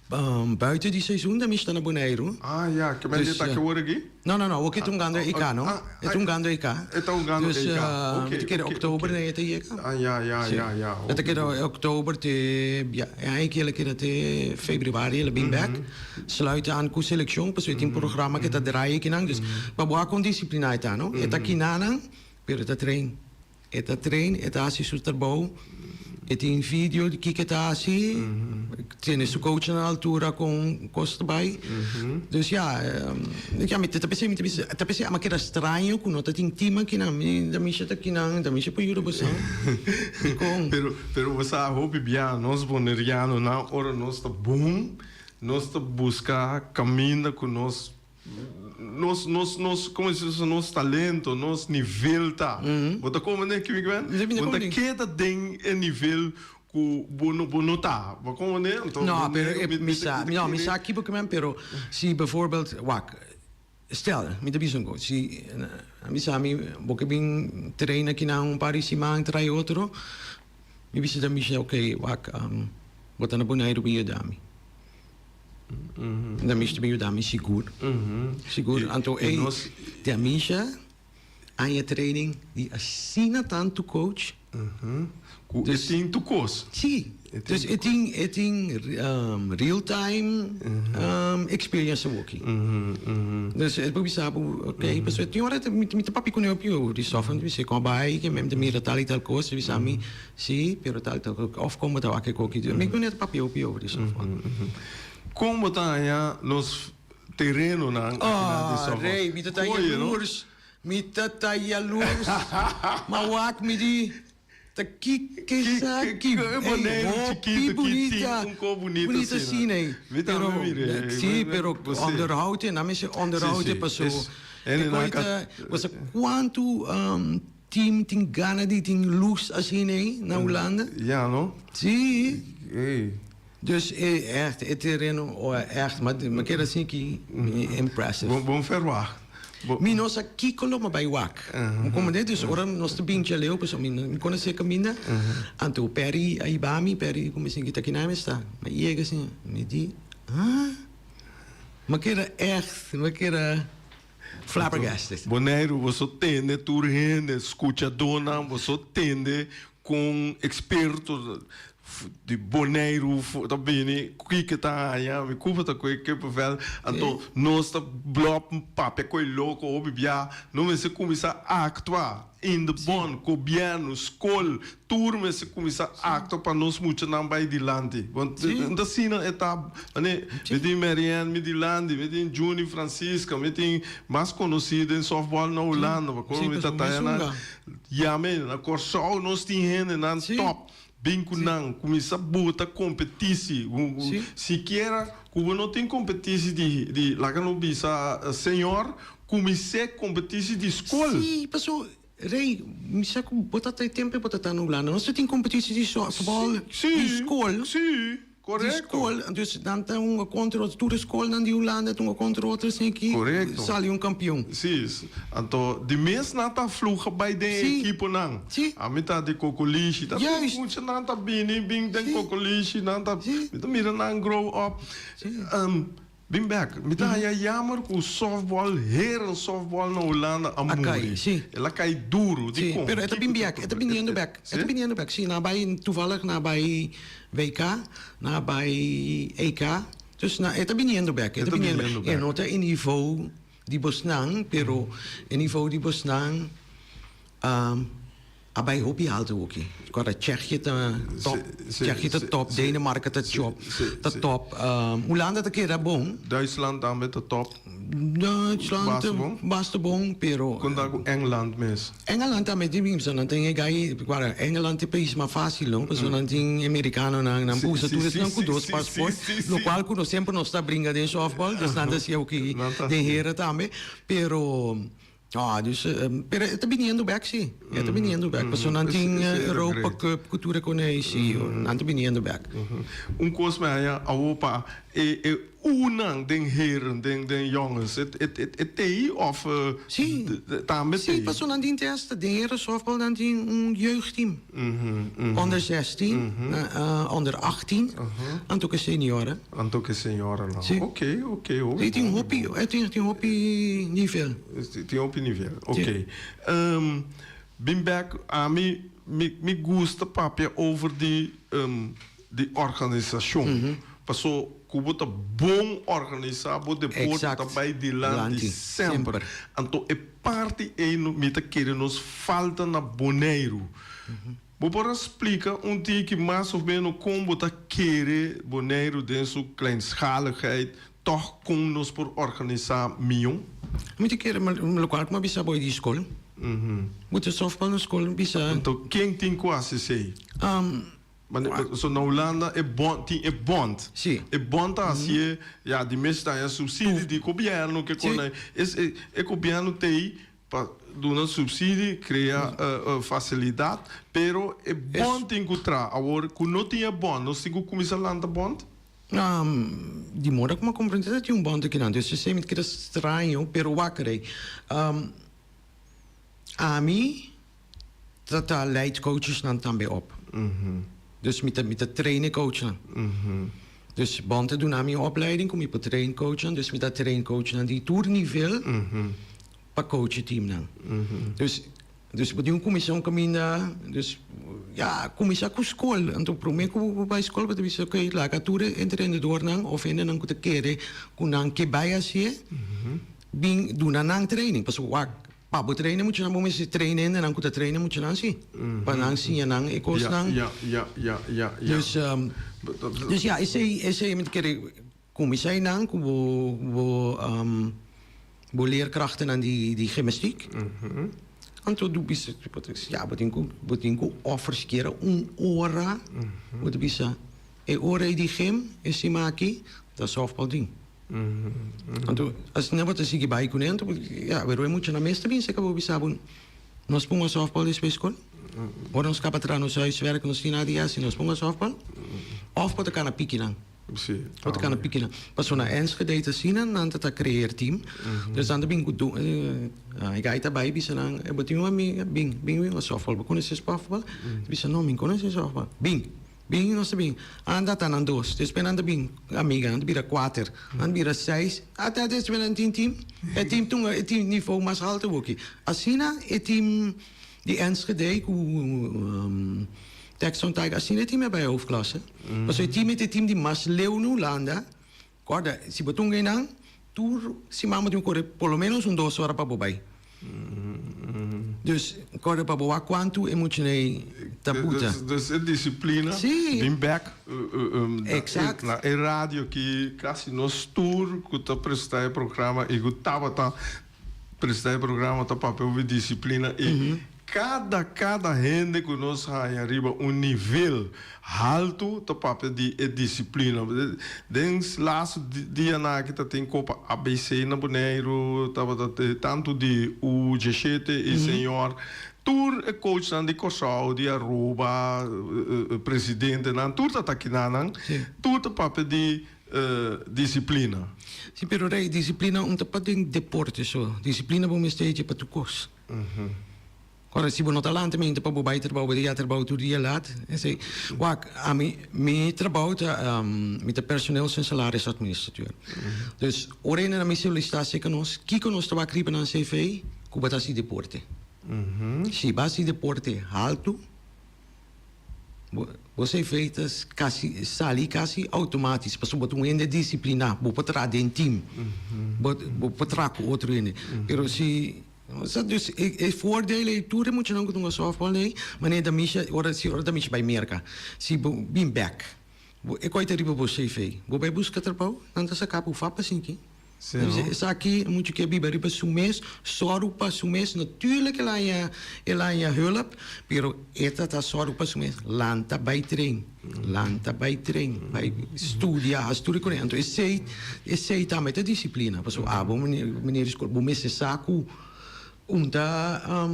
Speaker 2: Buiten di seizoen dan mi sta na Boneiru.
Speaker 1: Ah ya, ke men di ta ke wor aki?
Speaker 2: No, no, no, awor ke ta hungando EK, no? E ta hungando EK.
Speaker 1: E ta hungando EK, oke.
Speaker 2: Dus, mi ta kere oktober den e ta yega.
Speaker 1: Ah ya, ya, ya, ya.
Speaker 2: E ta kere oktober te, ya, e aña aki el a keda te februari, el a bin bek. Sluit aan ku selekshon, pasobra e tin programa ke ta draai akinan. Dus, pa bo a kon disiplina e ta, no? E ta kinanan, pero e ta train. E ta train, e ta hasi su trabou, e tin video di kiko e ta hasi, tene su coach na altura kon kos ta bai. Dus ya, ya mi ta pensá, mi ta bisa, ta pensá a keda straño ku no ta tin team akinan. Mi ta misha ta akinan, ta misha por yuda boso. Dikon?
Speaker 1: Pero, pero bo sa hopi bia nos bonerianonan ora nos ta bon, nos ta buska kaminda ku nos Nos, nos, nos, como se dice, nos talento, nos nivel ta. Bo ta comprende ki mi kwen? Bo ta keda den e nivel ku bo no, bo no ta. Bo comprende? Anto,
Speaker 2: No, pero e, mi sa, no, mi sa ki bo kmen, pero si bijvoorbeeld, wak, stel, mi ta bisa un kos, si mi sa mi bo ke bin train akinan un par di siman trae otro, mi bisa ta mi oké, wak, bo ta na Boneiru bin yuda mi. Damisha ta bin yuda mi sigur. Sigur. Anto ey, Damisha aña training di asina tantu coach.
Speaker 1: Ku e tin tur kos.
Speaker 2: Si. Dus e tin e tin real time experience awoki. Dus e por bisa bo ok pasobra tin ora mi ta papia ku nan hopi di sof mi ta bisa kon a bai ke mi ta mira tal i tal kos ta bisa mi Si, pero tal tal of kon bo ta wak e koki di mi ku ta papia hopi over di softball.
Speaker 1: Kon bo ta haña nos terenonan akinan di softball?
Speaker 2: Oh, rey, mi ta ta jaloers. Mi ta ta yalurs. Ma wak mi di, ta kiko esaki? Ey, hopi bunita. Bunita asina ey. Pero, si, pero onderhoud e, nan mester onderhoud e paso e koi ta, bo sa kuantu team tin gana di tin lus asina ey na Hulanda?
Speaker 1: Ja, no?
Speaker 2: Si. Dus e echt, e tereno echt, ma mi keda asina ki impressive.
Speaker 1: Bon verwacht.
Speaker 2: Mi no sa kiko lo mi bai wak. Mi komprende? Dus ora nos ta bin djaleu pasobra mi no konosé kaminda. Anto Perry a hiba mi, Perry ku mi sinti ta kinan mi sta. Mi a yega asina, mi di, ha? Mi keda echt, mi keda flabbergasted.
Speaker 1: Boneiru, boso tende tur hende, skuchadónan, boso tende kon eksperto di Boneiru ta bini, kiko ta haña, mi kuba ta koe kippenvel, anto nos ta blòp papia koe loko hopi bia, no mester kuminsá aktua in de bond, gobièrnu, skol, tur mester kuminsá aktua pa nos muchanan bai dilanti. Want ta asina e ta, mane, mi tin Marianne mi dilanti, mi tin Juni Francisca, mi tin mas konosí den sòftbòl na Hulanda, pasobra mi ta taya nan. Yam'e, na Kòrsou nos tin hendenan tòp. Bin ku nan, kuminsá bota kompetisi. Sikiera ku bo no tin kompetisi di, di, laga no bisa señor, kumins'é kompetisi di skol.
Speaker 2: Sí, paso, Rey, mi sa ku bo ta ta e tempu bo ta ta na Hulanda. Nos ta tin kompetisi di sòftbòl di skol.
Speaker 1: Sí, korekto.
Speaker 2: Di skol, dus nan ta hunga kontra otro, tur e skolnan di Hulanda ta hunga kontra otro asina ki sali un kampion.
Speaker 1: Sí, anto di mes nan ta fluha bai den e ekiponan. Ami ta di Kokolishi, ta bin muchanan ta bini bin den Kokolishi, nan ta, mi ta mira nan grow up. Bin bek, mi ta haña jammer ku softball, heren softball na Hulanda a muri. El a kai duru.
Speaker 2: Sí, pero e ta bin bek, e ta biniendo bek. E ta biniendo bek, sí. Nan a bai, toevallig nan a bai WK, nan a bai EK. Dus nan, e ta biniendo bek, e ta biniendo bek. E no ta e nivo di bosnan, pero e nivo di bosnan A bai hopi alto hoki. Kora Tsjechië ta top, Tsjechië ta top, Denemarken ta chop, ta top. Hulanda ta keda bon.
Speaker 1: Duitsland tambe ta top.
Speaker 2: Duitsland
Speaker 1: Basta bon.
Speaker 2: Basta bon, pero.
Speaker 1: Kon ta ku Engeland mes?
Speaker 2: Engeland tambe tin bin, pasobra nan tin e gai, kora Engeland ta e pais mas fácil no, pasobra nan tin e merikanonan, nan por usa tur esnan ku dos pasport, lokual ku nos semper nos ta bringa den softball, dus nan ta hasi oki den hera tambe, pero. No, dus, pero e ta biniendo bek si. E ta biniendo bek. Pasobra nan tin Europa Cup ku tur e konei si. Nan ta biniendo bek.
Speaker 1: Un kos mi haña awo pa e e unan den heren, den den jongens, e e tei of tambe tei?
Speaker 2: Si, pasobra nan tin testa. Den heren softbal nan tin un jeugdteam. Onder 16, onder 18, anto ku senioren.
Speaker 1: Anto ku senioren.
Speaker 2: Si.
Speaker 1: Oké, oké.
Speaker 2: E tin hopi, e tin hopi nivel.
Speaker 1: Tin hopi nivel, oké. Bin bek, ami mi gusta papia over di di organisashon. Paso ku bo ta bon organisá bo deporte ta bai dilanti semper. Anto e parti ei mi ta kere nos falta na Boneiru. Bo por a splika un tiki mas of meno kon bo ta kere Boneiru den su kleinschaligheid tòg kon nos por organisá mihó?
Speaker 2: Mi ta kere lokual ku mi a bisa bo di skol. Bo ta sòftbal na skol bisa.
Speaker 1: Anto ken tin ku hasi esei? So na Hulanda e bond tin e bond.
Speaker 2: Sí.
Speaker 1: E bond ta hasié, ya di mes ta haña subsidie di gobièrnu ke kon ei. Es e e gobièrnu t'ei pa duna subsidie, krea fasilidat, pero e bond tin ku traha. Awor ku no tin e bond, nos tin ku kuminsá lanta bond?
Speaker 2: Di moda ku mi a komprendé ta tin un bond akinan. Dus esei mi ta keda straño, pero wak rei. Ami. Ta ta leid coachesnan tambe op. Dus mi ta mi ta train e coachnan. Dus Bond a duna mi un opleiding ku mi por train coachnan, dus mi ta train coachnan di tur nivel pa coach e teamnan. Dus dus bo tin un kuminsá un kaminda, dus ya kuminsá ku skol. Anto promé ku bo bai skol bo ta bisa oke laga tur e entrenadornan òf hendenan ku ta kere ku nan ke bai hasié bin duna nan training pasobra wak Pa bo traina muchanan bo mester traina hendenan ku ta traina muchanan si. Pa nan siña nan e kosnan.
Speaker 1: Ya, ya, ya, ya, ya.
Speaker 2: Dus, dus ya, esei, esei mi ta kere kuminsá einan ku bo, bo, Bo leerkrachtennan di di gymnastiek. Anto du bisa, bo ta bisa, ya bo tin ku bo tin ku offer sikiera un ora, bo ta bisa e ora ei di gym e sima aki ta softball tin. Anto asina bo ta sigui bai kuné anto ya pero e muchanan mes ta bin seka bo bisa bo nos pon a softball despues skol ora nos kaba traha nos huiswerk nos tin nada di hasi nos pon a softball of bo ta kana piki nan bo ta kana piki nan pasobra na Enschede ta asina nan ta ta creer team dus nan ta bin ku e gai ta bai bisa nan bo tin un amiga bin bin bin a softball bo konosé softball bisa no mi no konosé softball bin. Bin nos ta bin. Anda ta nan dos. Despues nan ta bin amiga, nan ta bira kuater, nan ta bira seis, ata despues nan tin team. E team tun e team nivo mas haltu hoki. Asina e team di Enschede ku Texon Tiger, asina e team a bai hoofdklasse. Pasobra e team e ta e team di mas leu na Hulanda. Korda, si bo tunga einan, tur siman bo tin ku kore por lo menos un dos ora pa bo bai. Dus, korda pa bo wak kuantu e muchanan ta buta.
Speaker 1: Dus e disiplina bin bek na e radio aki, kasi nos tur ku ta presta e programa i ku tabata presta e programa ta papia over disiplina i kada kada hende ku nos haña riba un nivel haltu ta papia di e disiplina. Den laatste dianan aki ta tin kopa ABC na Boneiru, tabata tantu di U diesshete i señor tur e coachnan di Kòrsou, di Aruba, presidentenan tur ta ta kinanan, tur ta papia di Disciplina.
Speaker 2: Si pero rey disciplina un ta pa den deporte so. Disciplina bo mester echa pa tur cos. Ora si bo no ta lanta mente pa bo bay trabao bo ta ya trabao tur dia laat. Esey wak ami mi trabao ta mi ta personeels en salaris administrateur. Dus ora hende na mi solicita acerca nos kico nos ta wak riba nan CV cu bo ta haci deporte. Si bo haci deporte halto. Bo CV ta kasi sali kasi outomatis pasobra bo ta un hende disipliná, bo por traha den team, bo bo por traha ku otro hende. Pero si sa dus e e voordeel ei tur e muchanan ku ta hunga sòftbòl ei manera Damisha ora si ora Damisha bai Merka si bo bin bèk bo e koi ta riba bo CV bo bai buska trabou nan ta saka bo fap asinki.
Speaker 1: Sí, no?
Speaker 2: Esaki muchu ke biba riba su mes, sòru pa su mes. Natuurlijk el haña, el haña hulp, pero e ta ta sòru pa su mes. Lanta bai train, lanta bai train, bai studia, hasi tur e kos. Anto esei, esei tambe ta disiplina, pasobra abo meneer di skol, bo mester sa ku un ta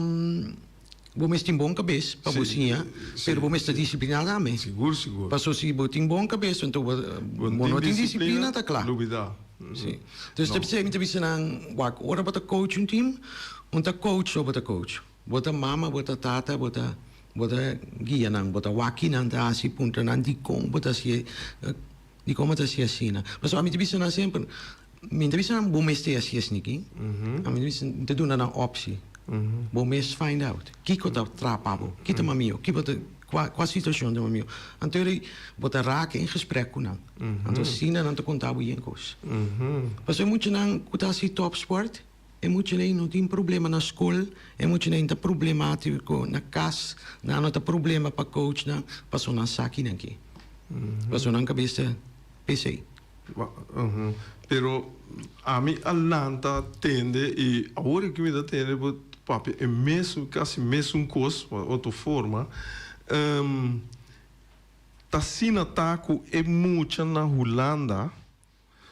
Speaker 2: Bo mes tin bon kabes pa bo siña, pero bo mes ta disipliná tambe.
Speaker 1: Sigur, sigur.
Speaker 2: Paso si bo tin bon kabes, anto bo no tin disiplina, ta kla.
Speaker 1: Lubidá.
Speaker 2: Si. Dus ta p'esei mi ta bisa nan, wak, ora bo ta coach un team, un ta coach so bo ta coach. Bo ta mama, bo ta tata, bo ta bo ta guia nan, bo ta wak ki nan ta hasi, puntra nan dikon bo ta hasi, dikon bo ta hasi asina. Pasobra ami ta bisa nan semper, Mi ta bisa nan bo mester hasi esniki, ami ta bisa mi ta duna nan optie, bo mes find out kiko ta traha pa bo, ki ta mamiyo, ki bo ta kua kua situacion ta mamiyo, anto eri bo ta raak in gesprek ku nan, anto asina nan ta konta bo yen kos. Pasobra e muchanan ku ta hasi topsport, e muchanan no tin problema na skol, e muchanan ta problematiko na kas, nan no ta problema pa coach nan, pasobra nan sa kinan ke, pasobra nan kabes ta pesei.
Speaker 1: Pero ami a lanta tende y awor aki mi ta tende bo papia e mesun casi mesun cos ma otro forma ta asina ta cu e mucha na Hulanda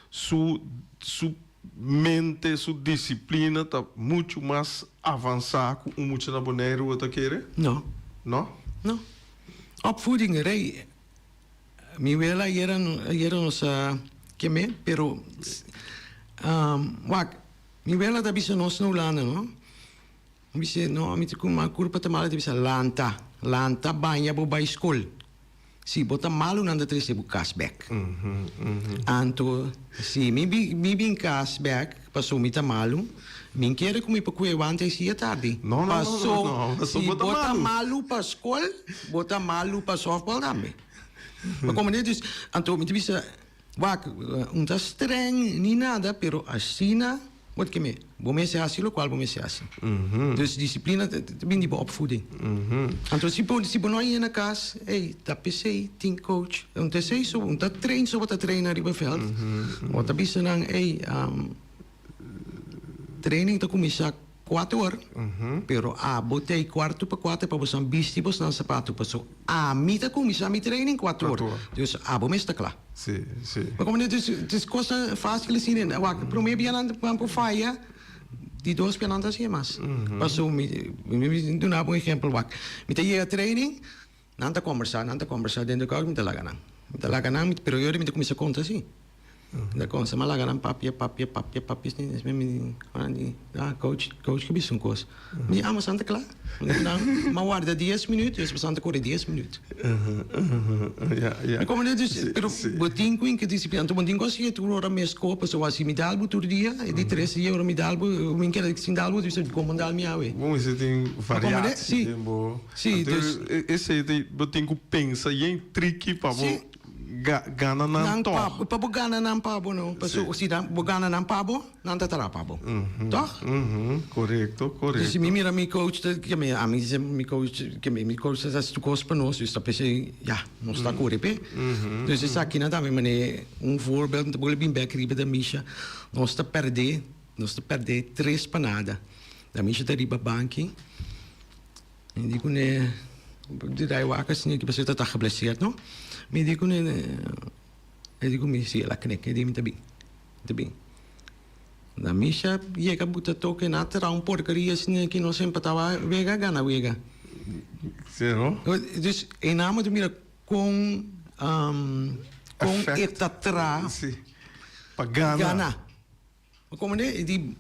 Speaker 1: su su mente su disciplina ta mucho mas avansa cu un mucha na Boneiru bo ta kere?
Speaker 2: No.
Speaker 1: No?
Speaker 2: No. Opvoeding rey Mi wela ayera ayera nos a kem'é, pero wak, mi wela ta bisa nos na Hulanda no, mi bisa no mi ta kuma kurpa ta malu, e ta bisa lanta, lanta baña bo bai skol, si bo ta malu nan ta trese bo kas bèk, anto si mi mi bin kas bèk paso mi ta malu, mi kere ku mi por kue wanta e sia tardi, paso si bo ta malu pa skol, bo ta malu pa sòftbòl tambe. Ma como ne dus, anto mi ta bisa, wak, un ta streng ni nada, pero asina bo ta keme. Bo mester hasi locual bo mester hasi. Dus disciplina ta bin di bo opvoeding. Anto si bo, si bo no a yena cas, ey, ta p'esey tin coach. Un ta esey so, un ta train so bo ta train ariba veld. Bo ta bisa nan, ey, Training ta kuminsá kuater or, pero abo ta e kuarto pa kuater pa bosan bisti bosnan sapato paso ami ta kuminsá mi training kuater or, dus abo mes ta kla.
Speaker 1: Sí, sí.
Speaker 2: Ma komo dus dus kosnan fásil asina, wak promé bia nan nan por faya, di dos bia nan ta hasié mas. Paso mi mi duna bo un ehèmpel wak, mi ta yega training, Nan ta kombersá, nan ta kombersá den de kòk, mi ta laga nan. Mi ta laga nan, pero yori mi ta kuminsá konta si. Mi ta konta, mi a laga nan papia, papia, papia, papia, si despues mi di, ora nan di, ah, coach, coach ke bisa un kos. Mi di, ah, ma san ta kla. Mi di nan, mi a warda dies minüt, despues san ta kore dies minüt.
Speaker 1: Ja, ja.
Speaker 2: Mi komprende dus, pero bo tin ku inke disiplina. Anto bo tin ku hasié tur ora mes ko, pasobra si mi dal bo tur dia, e di tres dia ora mi dal bo, mi keda sin dal bo, bisa kon bo dal mi awe?
Speaker 1: Bo mester tin variatie den bo.
Speaker 2: Sí,
Speaker 1: Anto
Speaker 2: dus.
Speaker 1: Esei ta bo tin ku pensa yen triki pa bo
Speaker 2: Sí.
Speaker 1: gana nan
Speaker 2: Nan
Speaker 1: tòg.
Speaker 2: pa, pa bo gana nan pa bo no. Paso
Speaker 1: Sí.
Speaker 2: si nan, bo gana nan pa bo, nan ta traha pa bo. Tòg?
Speaker 1: Korekto,
Speaker 2: Dus
Speaker 1: korekto.
Speaker 2: si mi mira mi coach ta keme, ami di mi coach keme, mi coach ta hasi tur kos pa nos, dus ta p'esei, ya, nos ta kore p'e. Dus esakinan tambe manera un voorbeeld, mi ta bolbe bin bèk riba Damisha, nos ta pèrdè, nos ta pèrdè tres pa nada. Damisha ta riba banki. Mi di kuné, di dai wak asina ki pasobra ta ta geblesseerd no. Mi di kuné, e di ku mi si el a knek, e di mi ta bin, mi ta bin. Na misha yega buta toke na tra un porkeria asina ki nos semper tawa wega gana wega.
Speaker 1: Si no?
Speaker 2: Dus e nan ta mira kon kon e ta tra.
Speaker 1: Si, pa gana.
Speaker 2: Gana. Ma komo de e di,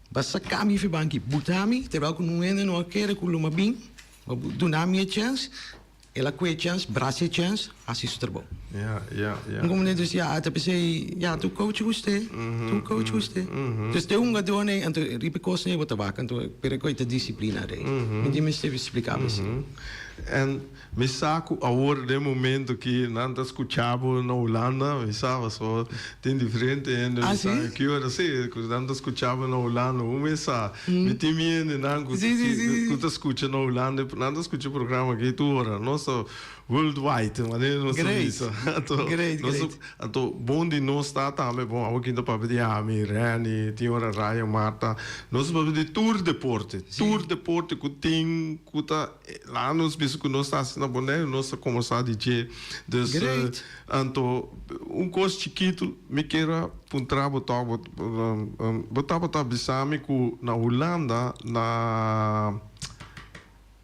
Speaker 2: Ba saka mi fi banki, buta mi, terwijl ku nun hende no a kere ku lo m'a bin, ma bo duna mi e chèns, el a kue e chèns, brasa e chèns, hasi su trabou.
Speaker 1: Ja, ja, ja.
Speaker 2: Mi komo dus ya, ta p'esei, ya, tur coach gust'é, tur coach gust'é. Dus te hungadónan ei, anto riba e kosnan ei bo ta wak, anto pero e koi ta disiplina rei. Mi tin mester splika bo esei.
Speaker 1: En Mi sa ku awor den momento ki nan ta skucha bo na Hulanda, mi sa pasobra tin diferente hende mi sa ki ora si ku nan ta skucha bo na Hulanda, un mi sa mi tin mi hendenan ku ku ta skucha na Hulanda, nan ta skucha e programa aki tur ora, nos ta worldwide manera nos ta bisa. Anto nos anto bon di nos ta tambe, bon awor kin ta papia di ami, Renny, tin ora Ryan, Martha, nos ta papia di tur deporte, tur deporte ku tin ku ta. Laat nos bisa ku nos ta hasi na Boneiru, nos ta komensá di dje. Dus,
Speaker 2: Great.
Speaker 1: anto un kos chikitu mi kier a puntra bo tòg, bo bo tabata bisa mi ku na Hulanda, na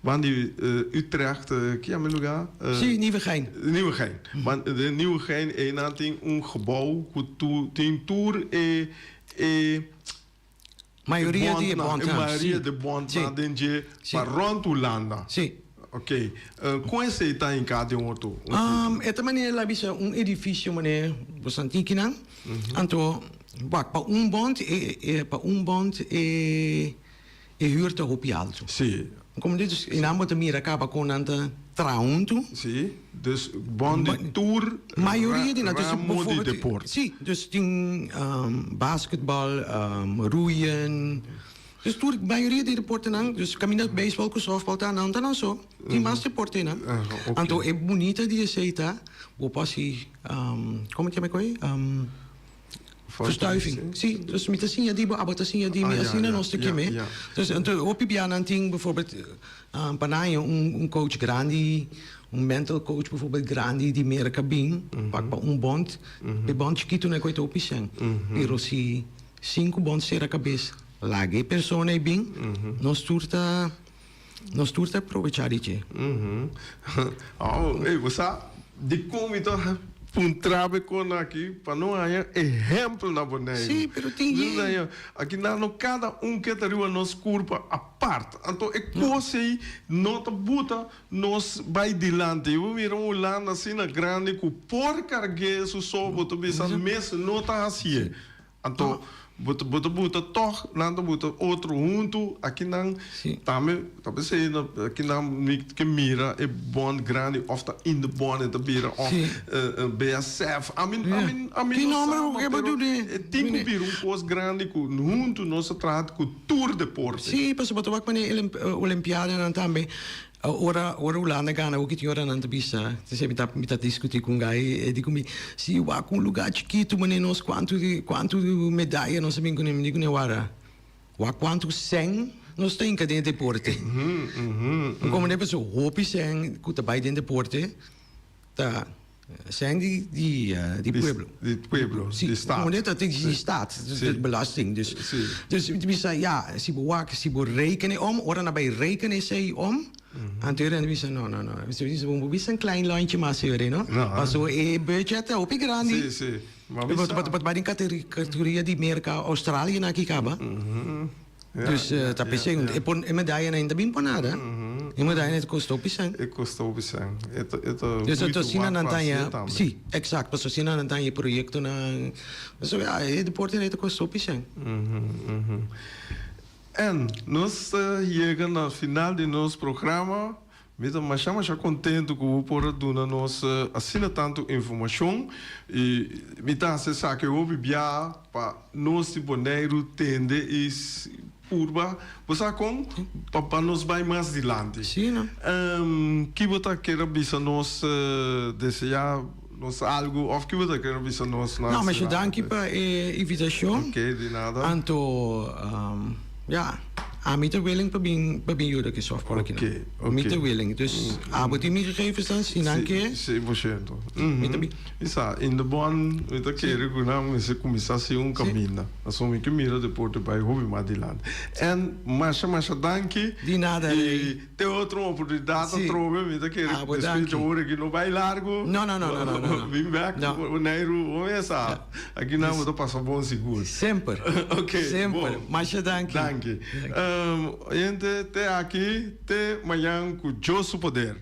Speaker 1: ban di Utrecht, ki yama e lugá?
Speaker 2: Sí, Nieuwegein.
Speaker 1: Nieuwegein. Ban den Nieuwegein einan tin un gebou ku tur tin tur e e.
Speaker 2: Mayoria di e bondnan.
Speaker 1: E mayoria di e bondnan den dje pa rond Hulanda.
Speaker 2: Si.
Speaker 1: Ok. Kon esei ta hinká den otro?
Speaker 2: E ta manera la bisa un edifisio manera bo san tin kinan. Anto wak pa un bond e pa un bond e e huur ta hopi alto.
Speaker 1: Si.
Speaker 2: Komo di dus nan bo ta mira kaba kon nan ta traha huntu.
Speaker 1: Si. Dus bon di tur
Speaker 2: Mayoria di nan, dus
Speaker 1: ramo di
Speaker 2: bijvoorbeeld,
Speaker 1: deporte.
Speaker 2: Si, dus tin basketbal, roeien, dus tur mayoria di deportenan, dus kaminda beisbol ku softbal ta nan ta nan so, tin mas deportenan.
Speaker 1: Aha, ok.
Speaker 2: Anto e bunita di esei ta, bo por hasi, komo ta yama e koi? Verstuiving, si, dus mi ta siña di bo, abo ta siña di mi, asina nos ta keme. Dus anto hopi bianan tin bijvoorbeeld pa nan haña un coach grandi, un mental coach bijvoorbeeld grandi di Merka bin pak pa un bond, e bond chikitu nan koe ta hopi sèn, pero si sinku bond sera kabes laga e persona ei bin, nos tur ta nos tur ta probecha di dje.
Speaker 1: Oh, ey, bo sa dikon mi ta puntra bo e kon aki? Pa no haña ehèmpel na Boneiru.
Speaker 2: Sí, pero tin
Speaker 1: Nos haña, aki nan no kada un ke ta riba nos kurpa apart. Anto e kos ei no ta buta nos bai dilanti. Bo mira un Hulanda asina grandi ku por karg'é su so, bo ta bisa mes no ta hasié. Anto bo ta bo ta buta tòg nan ta buta otro huntu aki nan tambe ta p'esei na aki nan mi ke mira e bond grandi òf ta in de bond e ta bira òf BSF ami ami ami
Speaker 2: Ki
Speaker 1: no
Speaker 2: nomber
Speaker 1: sa
Speaker 2: bo ke bo
Speaker 1: pero
Speaker 2: duna
Speaker 1: e tin ku bira un kos grandi ku huntu nos ta traha ku tur deporte.
Speaker 2: Sí, pasobra bo ta wak manera olimpiadanan tambe. Ora ora Hulanda gana hopi tin ora nan ta bisa, ta mi ta mi ta diskutí ku un gai e di ku mi, si wak un lugá chikitu manera nos kuantu kuantu medaya nos a bin kuné, mi di kuné wara. Wak kuantu sèn nos ta hinka den e deporte. Komo den pasobra hopi sèn ku ta bai den deporte ta sèn di di di pueblo.
Speaker 1: Di pueblo, di stat.
Speaker 2: Komo den ta di stat, di belasting. Dus dus mi ta bisa ya, si bo wak, si bo reken e om, ora nan bai reken esei om, anto e rende bisa no no no, mi bisa bo bisa un klein lontje mas señor no, pasobra e budget ta hopi grandi. Bo ta bai den kategoria di Merka, Australia nan aki kaba. Dus ta p'esei e por e medayanan no ta bin por nada. E medayanan ta kosta hopi sèn.
Speaker 1: E kosta hopi sèn. E ta e ta
Speaker 2: Dus
Speaker 1: moeite
Speaker 2: asina
Speaker 1: waard
Speaker 2: nan
Speaker 1: pa
Speaker 2: ta
Speaker 1: hasié
Speaker 2: haña,
Speaker 1: tambe.
Speaker 2: si, exact, pasobra asina nan ta haña e proyektonan. Pasobra ya e deportenan ta kosta hopi sèn.
Speaker 1: En nos ta yega na final di nos programa. Mi ta masha masha contento cu bo por a duna nos asina tanto informacion y mi ta haci esaki hopi bia pa nos di Boneiru tende y purba bo sa con pa nos bay mas dilanti.
Speaker 2: Sí, no.
Speaker 1: Ki bo ta kere bisa nos desea nos algo of ki bo ta kere bisa nos na
Speaker 2: No, masha danki pa e invitacion.
Speaker 1: Ok, di nada.
Speaker 2: Anto, ya. Ami ta willing pa bin pa bin yuda ki softball aki nan.
Speaker 1: Ok, ok.
Speaker 2: Mi ta willing. Dus abo tin mi gegevens dan si nan ke.
Speaker 1: Si, 100%.
Speaker 2: Mi ta bin.
Speaker 1: Mi sa, in de bon mi ta kere ku nan mester kuminsá si un kaminda. Pasobra mi ke mira deporte bai hopi mas dilanti. En masha masha danki.
Speaker 2: Di nada Rey.
Speaker 1: I te otro oportunidat atrobe mi ta kere
Speaker 2: Abo
Speaker 1: despues
Speaker 2: danki.
Speaker 1: dje ora aki no bai largu.
Speaker 2: No, no, no, no, no, no.
Speaker 1: Bin bek
Speaker 2: No.
Speaker 1: Boneiru bo mesa. Aki nan bo ta pasa bon sigur.
Speaker 2: Semper.
Speaker 1: Ok,
Speaker 2: Semper.
Speaker 1: bon.
Speaker 2: Masha danki.
Speaker 1: Danki. Oyente, te aki, te mañan ku Dios su poder.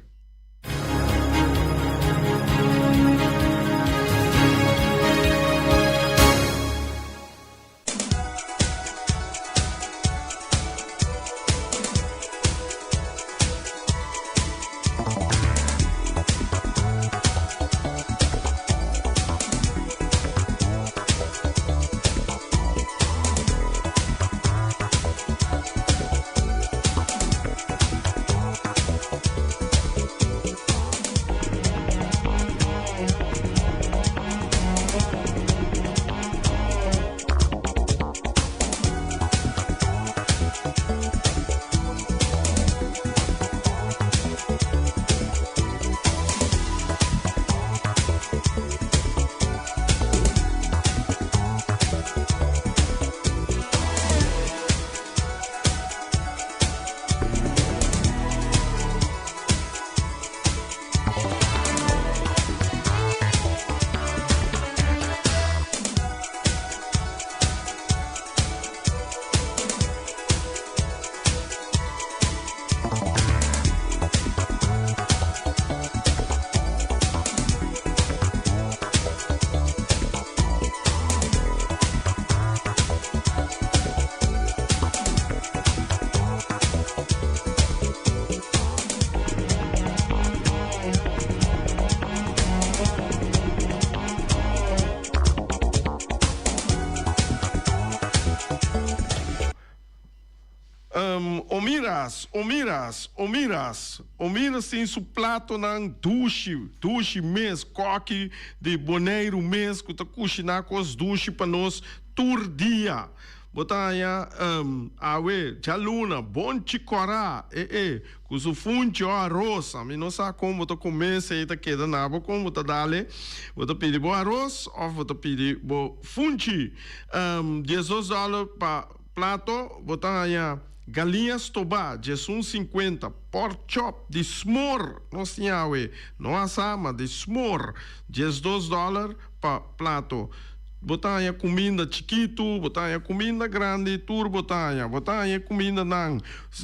Speaker 1: Omiras, Omiras, Omiras, Omiras tin su platonan dushi, dushi mes, koki di Boneiru mes ku ta kushiná kos dushi pa nos tur dia. Bo ta haña awe djaluna bonchi kòrá, e e, ku su funchi o aros. Ami no sa kon bo ta kome esei ta keda na bo kon bo ta dale. Bo ta pidi bo aros òf bo ta pidi bo funchi. 12 dòler pa plato. Bo ta haña galiña stobá, 11,50. Pork chop di smor, nos tin awe, no asá ma di smor, 12 dòler pa plato. Bo ta haña kuminda chikitu, bo ta haña kuminda grandi, tur bo ta haña. Bo ta haña e kumindanan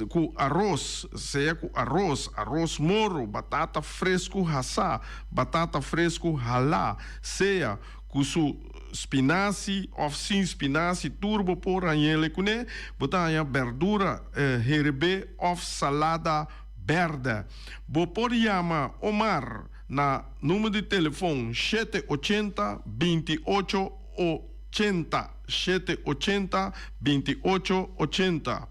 Speaker 1: ku aros, sea ku aros, aros moro, batata fresku hasá, batata fresku halá, sea ku su spinasi òf sin spinasi, tur bo por hañ'el kuné. Bo ta haña bèrdura herebé òf salada bèrdè. Bo por yama Omar na Numero di telefon, 780 28 80, 780 28 80.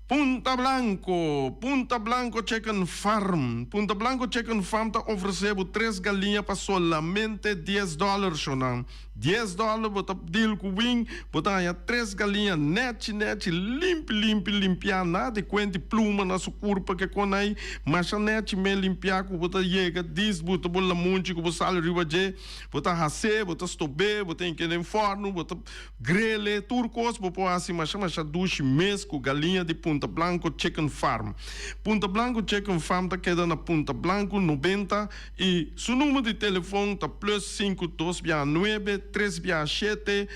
Speaker 1: Punta Blanco, Punta Blanco Chicken Farm, Punta Blanco Chicken Farm ta ofrece bo tres galiña pa solamente dies dollar, shonan. $10 bo ta deal ku win, bo ta haña tres galiña nèchi nèchi, limpi limpi limpiá, nada di kuenti pluma na su kurpa ke kon ai, masha nèchi me limpiá ku bo ta yega dis buta bo lamunchi ku bo sal riba dje, bo ta has'é, bo ta stob'é, bo ta hink'é den fòrnu, bo ta grel'é, tur kos bo por hasi masha masha dushi mes ku galiña di Punta Blanco Chicken Farm. Punta Blanco Chicken Farm ta keda na Punta Blanco 90. I su numero di telefon ta plus 5 2 bia 9 3 bia 7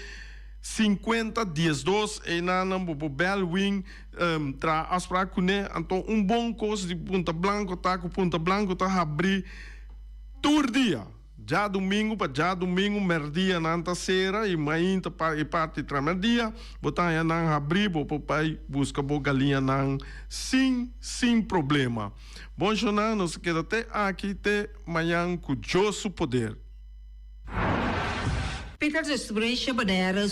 Speaker 1: 50 12. Einan bo por bel win traha afspraak kuné. Anto un bon kos di Punta Blanco ta ku Punta Blanco ta habrí tur dia. Djadumingu pa djadumingu mèrdia nan ta sera i mainta pa e parti tramèrdia bo ta haña nan habrí, bo por bai buska bo galiñanan sin sin problema. Bon shona, nos ta keda te aki te mañan ku Dios su poder.
Speaker 3: Peters Restauration Bonaire.